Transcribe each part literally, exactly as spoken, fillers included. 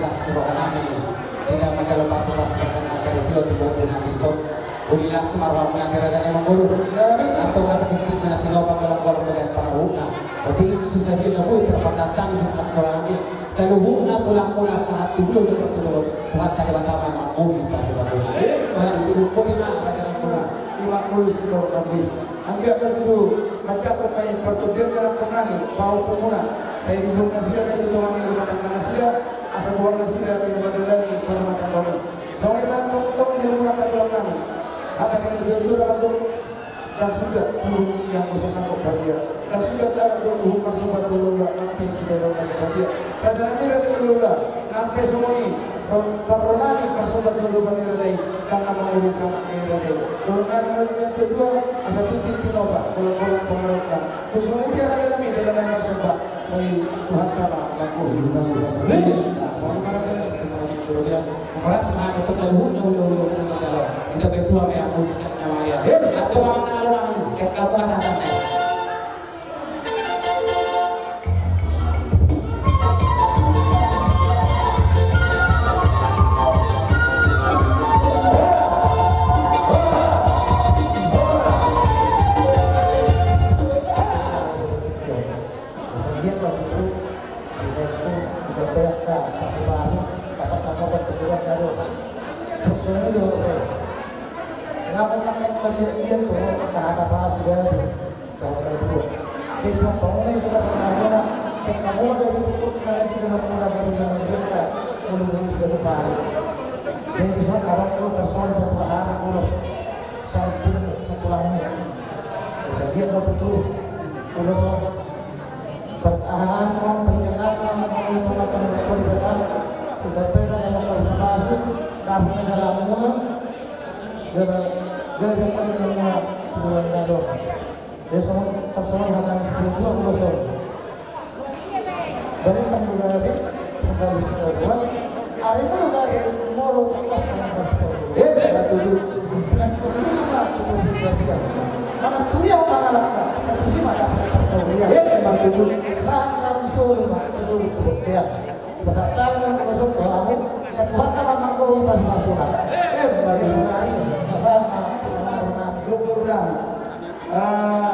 Rohanami, ina manjalo pasupasu, bahkan asa di pio tu botu nami so. Uli las ma rohamuna, raja ni amangboru. Antong asa tintin ma na tinopa, golanggolang ma dohot pangarahutna. Otik susa dia na boi tarpasahat hami di las rohanami. Saluhutna tulangmuna sahat tu bulung dohot tu dolok. Tuhanta Debata ma na manggohi pasupasuna. Barang silumponi ma raja ni amangboru. Ima ulos ni rohanami. Anggiat ma tutu mancakup ma i partondion ni anakkonnami, pahompu muna, sai dibuat nasida ma i tu tonga ni rumah tangga nasida, asa boan nasida di rumah tangga ni parrumah tangga ni. Songon i ma tongtong di rumah tangga nami. Hata ni tutu dalam tu, ndang suda puru yang khusus sangkut bahagia. Ndang suda tarak do tu humas sobat tu lola, nang pe si dalam nasi sadia. Raja nami, raja ni lola, nang pe songon i. Parrohanami marsomba tu adopan ni raja i, ndang na mangurus anak ni raja i. Tolong nami na dua, asa tintin tinopa, golanggolang pangarahutna. Tung songon i pe raja nami, dalan nami marsomba, sai Tuhanta ma manggohi pasupasu. Nah, songon i ma raja nami, terima kasih. Horas ma untuk saluhutna hulahula na manjalo. Ida pe tua me aku sikat namanya. Atau mana kalau nami, kayak kamu rasa santai. Kamu nak yang melihat-lihat tuh, kata-kata pas gabe. Kamu ada dua. Jadi, apa mulai itu pasal mana? Pekka mula gabe tukuk, mana di dalam mula gabe, mana dia ka, mulu-mulu sudah lupa hari. Jadi, bisa kadang lu tersoal buat bahan, ulos. Satu, satu lama. Bisa dia satu tuh, ulos. Pertahanan, pertahanan, pertahanan, pertahanan. Sudah pernah yang mau kau sepasuk, tapi jalan mula. Jadi, jadi, pernah yang mau, tujuan dado. Dia songon, tarsongon hata ni spiritua, ulos on. Barentang do gabe, sandal do sitaruan, ari muna gabe, molo tangkas sandal sitaruan. Eh, batu tu. Pinantikan dulu ma, tutu di gabian. Mana turia mangalangka, satu si ma dapat parsaulian. Eh, batu tu. Saat-saat di solo ma, tutu di tubutean. Pasahat tangan, masuk ke aku, satu hata ma manggohi pasupasuna. Eh, batu tu. Pasahat ma, pengaruh nami. Dukur nami. Ah,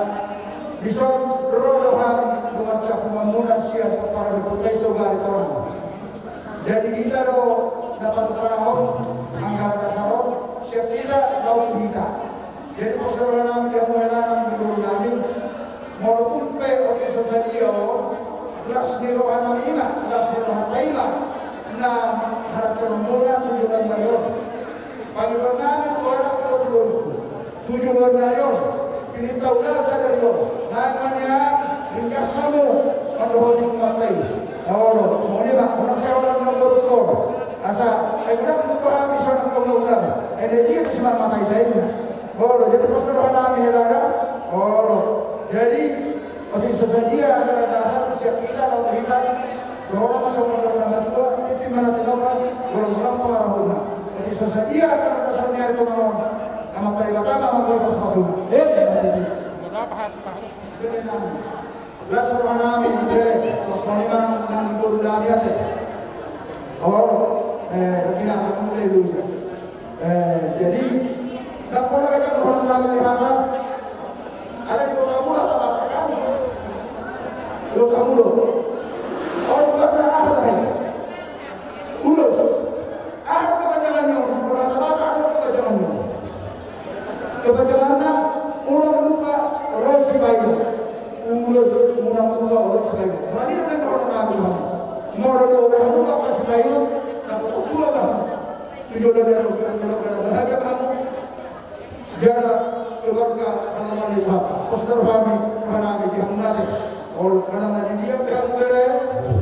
dison ro do hami, dongan sapungamuna sian pomparan ni Ompunta i Toga Aritonang. Jadi hita do na patupahon anggaran dasar on, sian hita laho tu hita. Jadi pos do rohanami di hamu hela nang di boru nami. Molo tung pe otik so sadia on, las ni rohanami i ma, las ni rohanta i ma, na halansononmuna tu joloan ni ari on. Pangidoan nami tu anak, tu boru. Tu joloan ni ari on, pinintau na sadari on, naeng ma nian ringgas hamu mandohoti punguanta i. Na olo, songon i ma, unang sai holan na borungkon. Asa, ai godang do hami sonang kauna-una. Ai na dia tu simarmata i sainna. Olo, jadi pos do rohanami hela da. Olo. Jadi, otik so sadia anggaran dasar sian hita laho tu hita. Dohonon ma songon dohonon na matua, tintin ma na tinopa, golanggolang pangarahutna. Otik so sadia anggaran dasar ni ari tonga on, Amanta Debata ma manggohi pasupasuna. Emma tutu. Bere nami. Las rohanami, bere, songon i ma nang di boru nami ate. Awa olo, eh, tapi na, mulai dulu. Eh, jadi, ndang pola gabe dohonon nami di hata. Ada di kota mula, tak makan. Kota mula. On karena aha tadi? Ulos. Aha kepanjangan on? Kota mula ada kepanjangan on. Kepanjanganna, unang lupa oloan sipaingot. Ulos, unang lupa oloan sipaingot. Berani udah dohonon nami. Molo do oloan lupa sipaingot, na kota mula. Tujuan dari orang-orang bahagia kamu. Jala keluarga halaman ni Tuhanta. Pos do rohami, rohanami di hamu ate. Olo, manang na di dia pe hamu bere,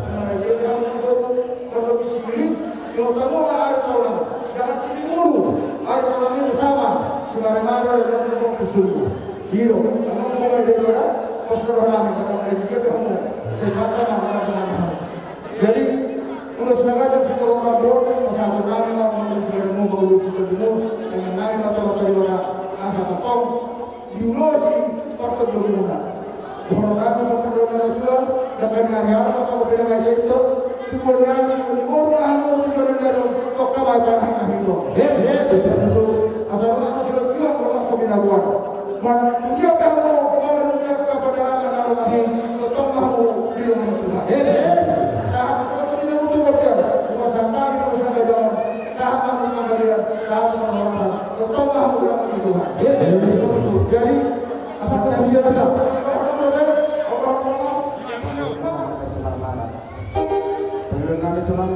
manang na di dia pe hamu boru, perlu disini, ingot hamu ma ari taulang. Jangan pilih mulu, ari taulang itu sama, si mare-mare ada jadi ngomong kusunggu. Iyo, manang mau ada itu ada, pos do rohanami, manang na di dia pe hamu, sai mata ma, manang teman hamu. Jadi, ulos na ganjang sitolong rambu on, pasahaton nami ma, mangulus badanmu, mangulus sitondimuna, inganan nami ma tu Amanta Debata, asa tongtong diulosi partondionmuna. Dohonon nami songon dohonon na matua, dangka ni ari anak ma tong peda ma i tento, tubuan ni anak, tubuan ni boru ma hamu, Ai panahi na hido. He, he, betul. Asal orang masih lagi orang, orang masuk di labuan. Man, tu dia pe hamu, mala dunia ka padarangan na lomak i, tongtong ma hamu dilehon Tuhan. He, he. Sahat ma sahat tu dia untuk bertiar. Rumah sana, rumah sana, rumah sana. Sahat ma hamu tu panggabean, sahat ma hamu tu parhorasan. Tongtong ma hamu dilehon Tuhan. He, he. Jadi, asal orang masih lagi orang, orang masuk. Pangidoan nami, Tulang,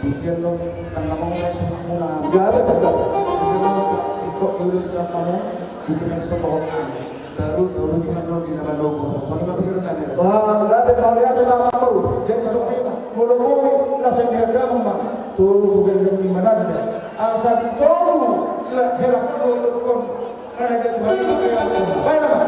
di sian do, kan nama mulai sumpah mula. Gabe, gabe. Di sian do, si-, singkop dulu sama mu, di sian do, singkop. Taru, taru, di mana, di mana, di mana. Songon i ma pangidoan nami. Wah, gabe, mauliate ma amangboru. Jadi songon i ma, molo boi, langsung dihagamon ma. Tolu, bukan demi mananda. Asa di tolu, lah, hela, tolu, tolu. Karena dia Tuhan, baik, baik.